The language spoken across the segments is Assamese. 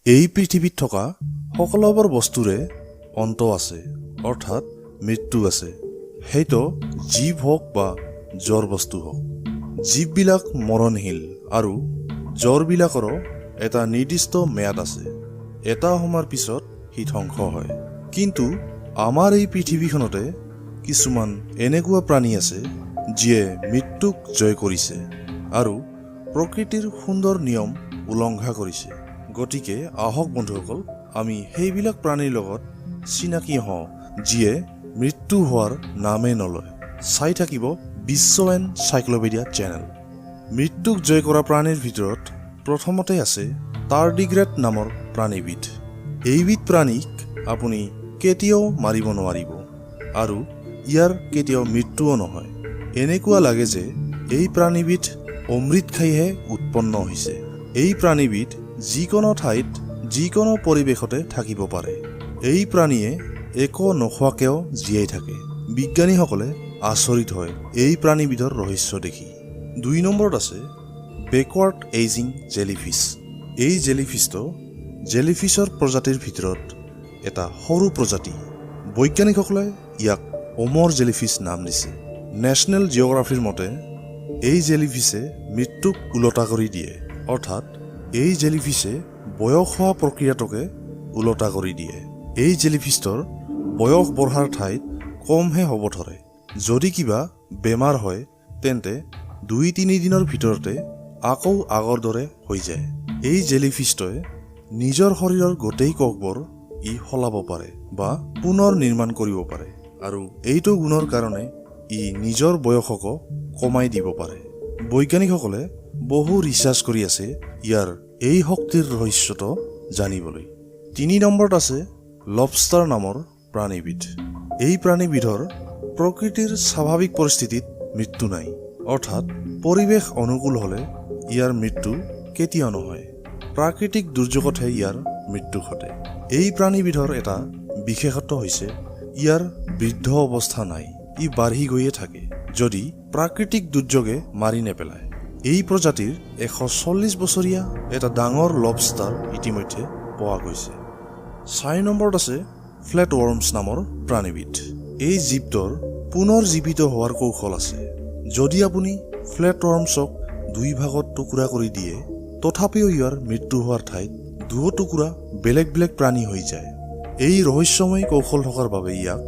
এই পৃথিৱীত থকা সকলোবোৰ বস্তুৰে অন্ত আছে, অৰ্থাৎ মৃত্যু আছে। সেইটো জীৱ হওক বা জড় বস্তু হওক, জীৱবিলাক মৰণশীল আৰু জড়বিলাকৰো এটা নিৰ্দিষ্ট ম্যাদ আছে। এটা সময়ৰ পিছত সি ধ্বংস হয়। কিন্তু আমাৰ এই পৃথিৱীখনতে কিছুমান এনেকুৱা প্ৰাণী আছে, যিয়ে মৃত্যুক জয় কৰিছে আৰু প্ৰকৃতিৰ সুন্দৰ নিয়ম উলংঘা কৰিছে। গতিকে আহক বন্ধুসকল, আমি সেইবিলাক প্ৰাণীৰ লগত চিনাকি হওঁ, যিয়ে মৃত্যু হোৱাৰ নামেই নলয়। চাই থাকিব বিশ্ব এনচাইক্ল'পেডিয়া চেনেল। মৃত্যুক জয় কৰা প্ৰাণীৰ ভিতৰত প্ৰথমতে আছে টাৰ্ডিগ্ৰেড নামৰ প্ৰাণীবিধ। এইবিধ প্ৰাণীক আপুনি কেতিয়াও মাৰিব নোৱাৰিব আৰু ইয়াৰ কেতিয়াও মৃত্যুও নহয়। এনেকুৱা লাগে যে এই প্ৰাণীবিধ অমৃত খাইহে উৎপন্ন হৈছে। এই প্ৰাণীবিধ যিকোনো ঠাইত, যিকোনো পৰিৱেশতে থাকিব পাৰে। এই প্ৰাণীয়ে একো নোখোৱাকৈও জীয়াই থাকে। বিজ্ঞানীসকলে আচৰিত হয় এই প্ৰাণীবিধৰ ৰহস্য দেখি। 2 নম্বৰত আছে বেকৱাৰ্ড এইজিং জেলিফিছ। এই জেলিফিছটো জেলিফিছৰ প্ৰজাতিৰ ভিতৰত এটা সৰু প্ৰজাতি। বৈজ্ঞানিকসকলে ইয়াক অমৰ জেলিফিছ নাম দিছে। নেশ্যনেল জিঅ'গ্ৰাফীৰ মতে এই জেলিফিছে মৃত্যুক ওলোটা কৰি দিয়ে, অৰ্থাৎ এই জেলিফিছে বয়স হোৱা প্ৰক্ৰিয়াটোকে ওলোটা কৰি দিয়ে। এই জেলিফিছটোৰ বয়স বঢ়াৰ ঠাইত কমহে হ'ব ধৰে। যদি কিবা বেমাৰ হয়, তেন্তে 2-3 দিনৰ ভিতৰতে আকৌ আগৰ দৰে হৈ যায়। এই জেলিফিছটোৱে নিজৰ শৰীৰৰ গোটেই কোষবোৰ ই সলাব পাৰে বা পুনৰ নিৰ্মাণ কৰিব পাৰে আৰু এইটো গুণৰ কাৰণে ই নিজৰ বয়সকো কমাই দিব পাৰে। বৈজ্ঞানিকসকলে বহু ৰিচাৰ্চ কৰি আছে ইয়াৰ এই শক্তিৰ ৰহস্যটো জানিবলৈ। 3 নম্বৰত আছে লবষ্টাৰ নামৰ প্ৰাণীবিধ। এই প্ৰাণীবিধৰ প্ৰকৃতিৰ স্বাভাৱিক পৰিস্থিতিত মৃত্যু নাই, অৰ্থাৎ পৰিৱেশ অনুকূল হ'লে ইয়াৰ মৃত্যু কেতিয়াও নহয়। প্ৰাকৃতিক দুৰ্যোগতহে ইয়াৰ মৃত্যু ঘটে। এই প্ৰাণীবিধৰ এটা বিশেষত্ব হৈছে ইয়াৰ বৃদ্ধ অৱস্থা নাই। ই বাঢ়ি গৈয়ে থাকে, যদি প্ৰাকৃতিক দুৰ্যোগে মাৰি নেপেলায়। এই প্ৰজাতিৰ 140 বছৰীয়া এটা ডাঙৰ লবষ্টাৰ ইতিমধ্যে পোৱা গৈছে। 4 নম্বৰত আছে ফ্লেট ৱৰ্মছ নামৰ প্ৰাণীবিধ। এই জীৱটোৰ পুনৰ জীৱিত হোৱাৰ কৌশল আছে। যদি আপুনি ফ্লেট ৱৰ্মছক দুই ভাগত টুকুৰা কৰি দিয়ে, তথাপিও ইয়াৰ মৃত্যু হোৱাৰ ঠাইত দুয়ো টুকুৰা বেলেগ বেলেগ প্ৰাণী হৈ যায়। এই ৰহস্যময় কৌশল থকাৰ বাবে ইয়াক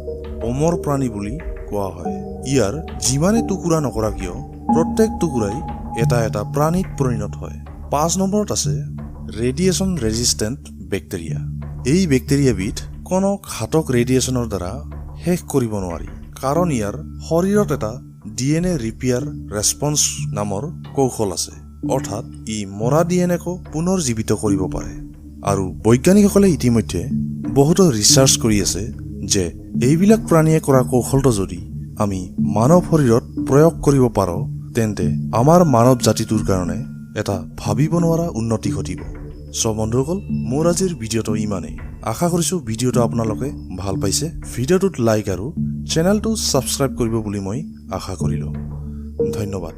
অমৰ প্ৰাণী বুলি কোৱা হয়। ইয়াৰ যিমানে টুকুৰা নকৰা কিয়, প্ৰত্যেক টুকুৰাই এটা এটা প্ৰাণীত পৰিণত হয়। 5 নম্বৰত আছে ৰেডিয়েশ্যন ৰেজিষ্টেণ্ট বেক্টেৰিয়া। এই বেক্টেৰিয়াবিধ কোনো ঘাতক ৰেডিয়েশ্যনৰ দ্বাৰা শেষ কৰিব নোৱাৰি, কাৰণ ইয়াৰ শৰীৰত এটা ডিএনএ ৰিপেয়াৰ ৰেছপন্স নামৰ কৌশল আছে, অৰ্থাৎ ই মৰা ডিএনএকো পুনৰ জীৱিত কৰিব পাৰে। আৰু বৈজ্ঞানিকসকলে ইতিমধ্যে বহুতো ৰিচাৰ্চ কৰি আছে যে এইবিলাক প্ৰাণীয়ে কৰা কৌশলটো যদি আমি মানৱ শৰীৰত প্ৰয়োগ কৰিব পাৰোঁ, তেন্তে আমাৰ মানৱ জাতিটোৰ কাৰণে এটা ভাবিব নোৱাৰা উন্নতি ঘটিব। চ' বন্ধুসকল, মোৰ আজিৰ ভিডিঅ'টো ইমানেই। আশা কৰিছোঁ ভিডিঅ'টো আপোনালোকে ভাল পাইছে। ভিডিঅ'টোত লাইক আৰু চেনেলটো ছাবস্ক্ৰাইব কৰিব বুলি মই আশা কৰিলোঁ। ধন্যবাদ।